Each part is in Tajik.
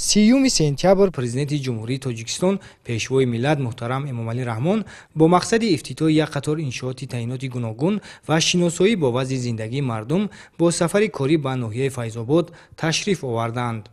30 сентябр Президенти Ҷумҳурии Тоҷикистон, Пешвои миллат муҳтарам Эмомалӣ Раҳмон бо мақсади ифтитоҳи як қатор иншооти таъиноти гуногун ва шиносоӣ бо вазъи зиндагии мардум бо сафари корӣ ба ноҳияи Файзобод ташриф оварданд.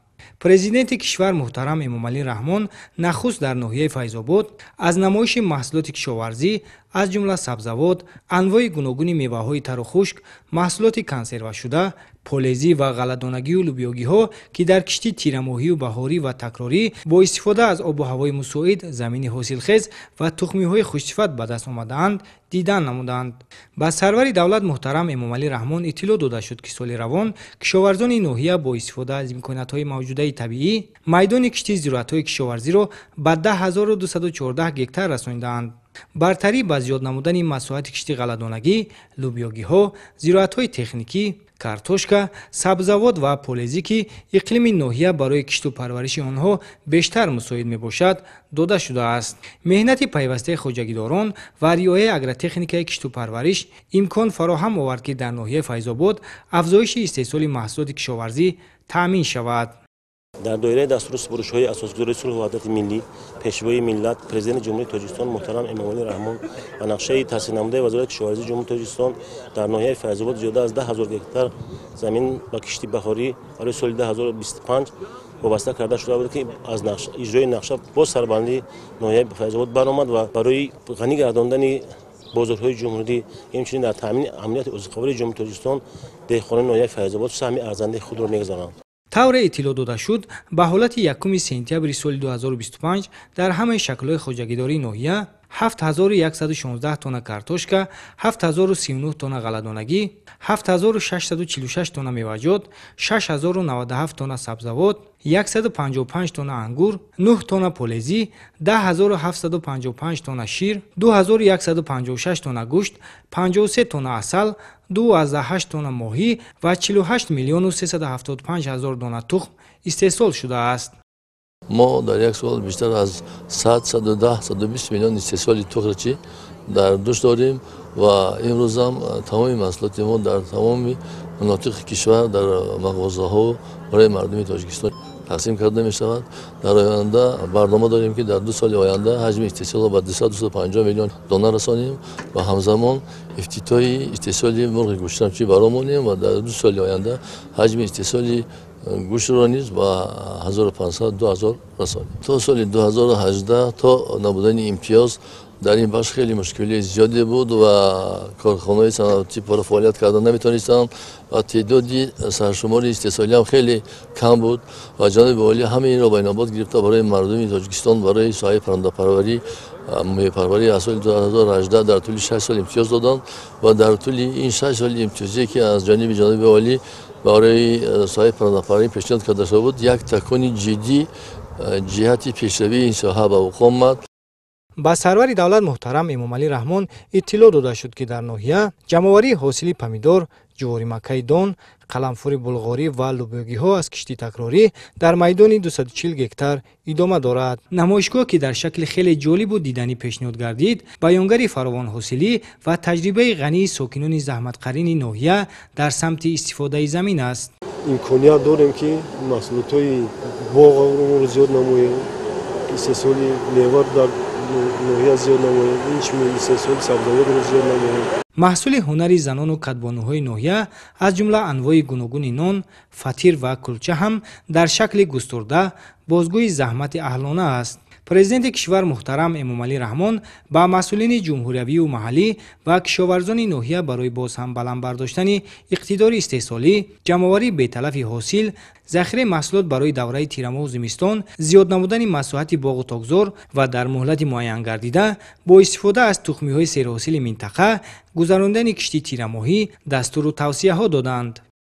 Президенти кишвар муҳтарам Эмомалӣ Раҳмон нахуст дар ноҳияи Файзобод аз намоиши маҳсулоти кишоварзӣ, аз ҷумла сабзавот, анвои гуногуни меваҳои тару хушк, маҳсулоти консервашуда, полезӣ ва ғалладонагию лӯбиёгиҳо, ки дар кишти тирамоҳию баҳорӣ ва такрорӣ бо истифода аз обу ҳавои мусоид, замини ҳосилхез ва тухмиҳои хушсифат ба даст омадаанд, дидан намуданд. Ба сарвари давлат муҳтарам Эмомалӣ Раҳмон иттилоъ дода шуд, ки соли равон кишоварзони ноҳия бо истифода аз имкониятҳои мавҷудаи табиӣ майдони кишти зироатҳои кишоварзиро ба 10 214 гектар расонидаанд. Бартарӣ ба зиёд намудани масоҳати кишти ғалладонагӣ, лӯбиёгиҳо, зироатҳои техникӣ, картошка, сабзавот ва полезӣ, ки иқлими ноҳия барои кишту парвариши онҳо бештар мусоид мебошад, дода шудааст. Меҳнати пайвастаи хоҷагидорон ва риояи агротехникаи кишту парвариш имкон фароҳам овард, ки дар ноҳияи Файзобод афзоиши истеҳсоли маҳсулоти кишоварзӣ таъмин шавад. Дар доираи дастуру супоришҳои Асосгузори сулҳу ваҳдати миллӣ, Пешвои миллат, Президенти Ҷумҳурии Тоҷикистон муҳтарам Эмомалӣ Раҳмон ва нақшаи тасдиқнамудаи Вазорати кишоварзии Ҷумҳурии Тоҷикистон, дар ноҳияи Файзобод зиёда аз 10 000 гектар замин ба кишти баҳорӣ барои соли 2025 вобаста карда шуда буд, ки аз иҷрои нақша бо сарбандӣ ноҳияи Файзобод баромад ва барои ғанӣ гардондани бозорҳои ҷумҳурӣ, инчунин дар таъмини амнияти озуқавории Ҷумҳурии Тоҷикистон деҳқонони ноҳияи Файзобод саҳми арзандаи худро мегузоранд. Тавре иттилоъ дода шуд, ба ҳолати 1 сентябри соли 2025 дар ҳамаи шаклҳои хоҷагидории ноҳия 7116 тонна картошка, 7039 тонна ғалладонагӣ, 7646 тонна меваҷот, 6097 тонна сабзавот, 155 тонна ангур, 9 тонна полезӣ, 10 755 тонна шир, 2156 тонна гӯшт, 53 тонна асал, 2,8 тонна моҳӣ ва 48 миллиону 375 ҳазор дона тухм истеҳсол шудааст. Мо дар як сол бештар аз 100, 110, 120 миллион истеҳсоли тухмчи дар дӯш дорем ва имрӯзам тамоми маҳсулоти мо дар тамоми манотиқи кишвар, дар мағозаҳо барои мардуми Тоҷикистон тақсим карда мешавад. Дар оянда барнома дорем, ки дар 2 соли оянда ҳаҷми истеҳсолро ба 200, 250 миллион дона расонем ва ҳамзамон ифтитоҳи истеҳсоли мурғи гӯштамчӣ баромонем ва дар 2 соли оянда ҳаҷми истеҳсоли гӯштро низ ба 1500, 2000 расонем. То соли 2018, то набудани имтиёз, дар ин бахш хеле мушкилии зиёде буд ва корхонаҳои саноатӣ пурра фаъолият карда наметавонистанд ва теъдоди саршумори истеҳсолиам хеле кам буд. Ва ҷаноби олӣ ҳамаи инро ба инобат гирифта, барои мардуми Тоҷикистон, барои соҳаи паррандапарварӣ, моҳипарварӣ аз соли 2018 дар тӯли 6 сол имтиёз доданд. Ва дар тӯли ин 6 соли имтиёзие, ки аз ҷониби ҷаноби олӣ барои соҳаи паррандапарварӣ пешниҳод карда шуда буд, як такони ҷиддӣ ҷиҳати пешравии ин соҳа ба вуқӯъ омад. Ба сарвари давлат муҳтарам Эмомалӣ Раҳмон иттилоъ дода шуд, ки дар ноҳия ҷамъоварии ҳосили помидор, ҷуворимаккаи дон, қаламфури булғорӣ ва лӯбиёгиҳо аз кишти такрорӣ дар майдони 240 гектар идома дорад. Намоишгоҳ, ки дар шакли хеле ҷолибу диданӣ пешниҳод гардид, баёнгари фаровонҳосилӣ ва таҷрибаи ғании сокинони заҳматқарини ноҳия дар самти истифодаи замин аст. Имконият дорем, ки маҳсулотҳои боғро зиёд намоем, истеҳсоли мева дар ноҳия зиёд намоем, инчунин истеҳсоли сабзавотро зиёд намоем. Маҳсули ҳунари занону кадбонуҳои ноҳия, аз ҷумла анвои гуногуни нон, фатир ва кулча ҳам дар шакли густурда бозгӯи заҳмати аҳлона аст. Президенти кишвар муҳтарам Эмомалӣ Раҳмон ба масъулини ҷумҳуриявию маҳаллӣ ва кишоварзони ноҳия барои боз ҳам баланд бардоштани иқтидори истеҳсолӣ, ҷамъоварии беталафи ҳосил, захираи маҳсулот барои давраи тирамоҳу зимистон, зиёд намудани масоҳати боғу токзор ва дар муҳлати муайянгардида бо истифода аз тухмиҳои серҳосили минтақа гузарондани кишти тирамоҳӣ дастуру тавсияҳо доданд.